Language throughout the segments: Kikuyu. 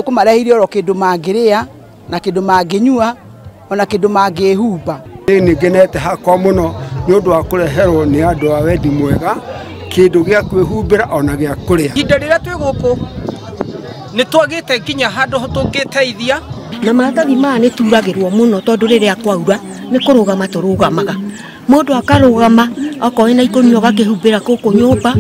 Kũmareheire oro kĩndũ mangĩrĩa na kĩndũ mangĩnyua ona kĩndũ mangĩhumba. Nĩ ngenete hakwa mũno nĩ ũndũ wa kũreherwo nĩ andũ a wendi mwega kĩndũ gĩa kwĩhumbĩra ona gĩa kũrĩa. Ihinda rĩrĩa twĩ gũkũ nĩ twagĩte nginya handũ tũngĩteithia. Na maratathi maya nĩ turagĩrwo mũno tondũ rĩrĩa kwaura nĩ kũrũgama tũrũgamaga. Mũndũ akarũgama okorwo ena ikũnia ũgakĩhumbĩra gũkũ nyũmba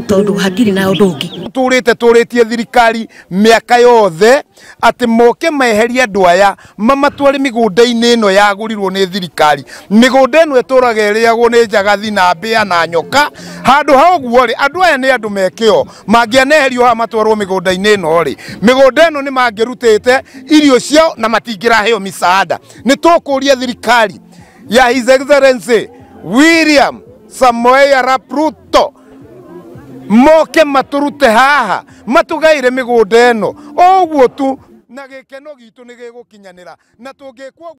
tondũ hatirĩ na ũndũ ũngĩ. Tũrĩte tũrĩtie thirikari mĩaka yothe atĩ moke meherie andũ aya mamatware mĩgũnda-inĩ ĩno yagũrirwo nĩ thirikari. Mĩgũnda ĩno ĩtũraga ĩrĩagwo nĩ njagathi na mbĩa na nyoka. Handũ ha ũguo rĩ, andũ aya nĩ andũ mekĩo mangĩaneherio haha matwarwo mĩgũnda-inĩ ĩno rĩ, mĩgũnda ĩno nĩ mangĩrutĩte irio ciao na matingĩraheo misaada. Nĩ tũkũria thirikari ya His Excellency William Samoei Arap Ruto moke maturute haha matugaire mĩgũnda ĩno ũguo tu na gĩkeno gitũ nĩ gĩgũkinyanĩra na tũngĩkwo.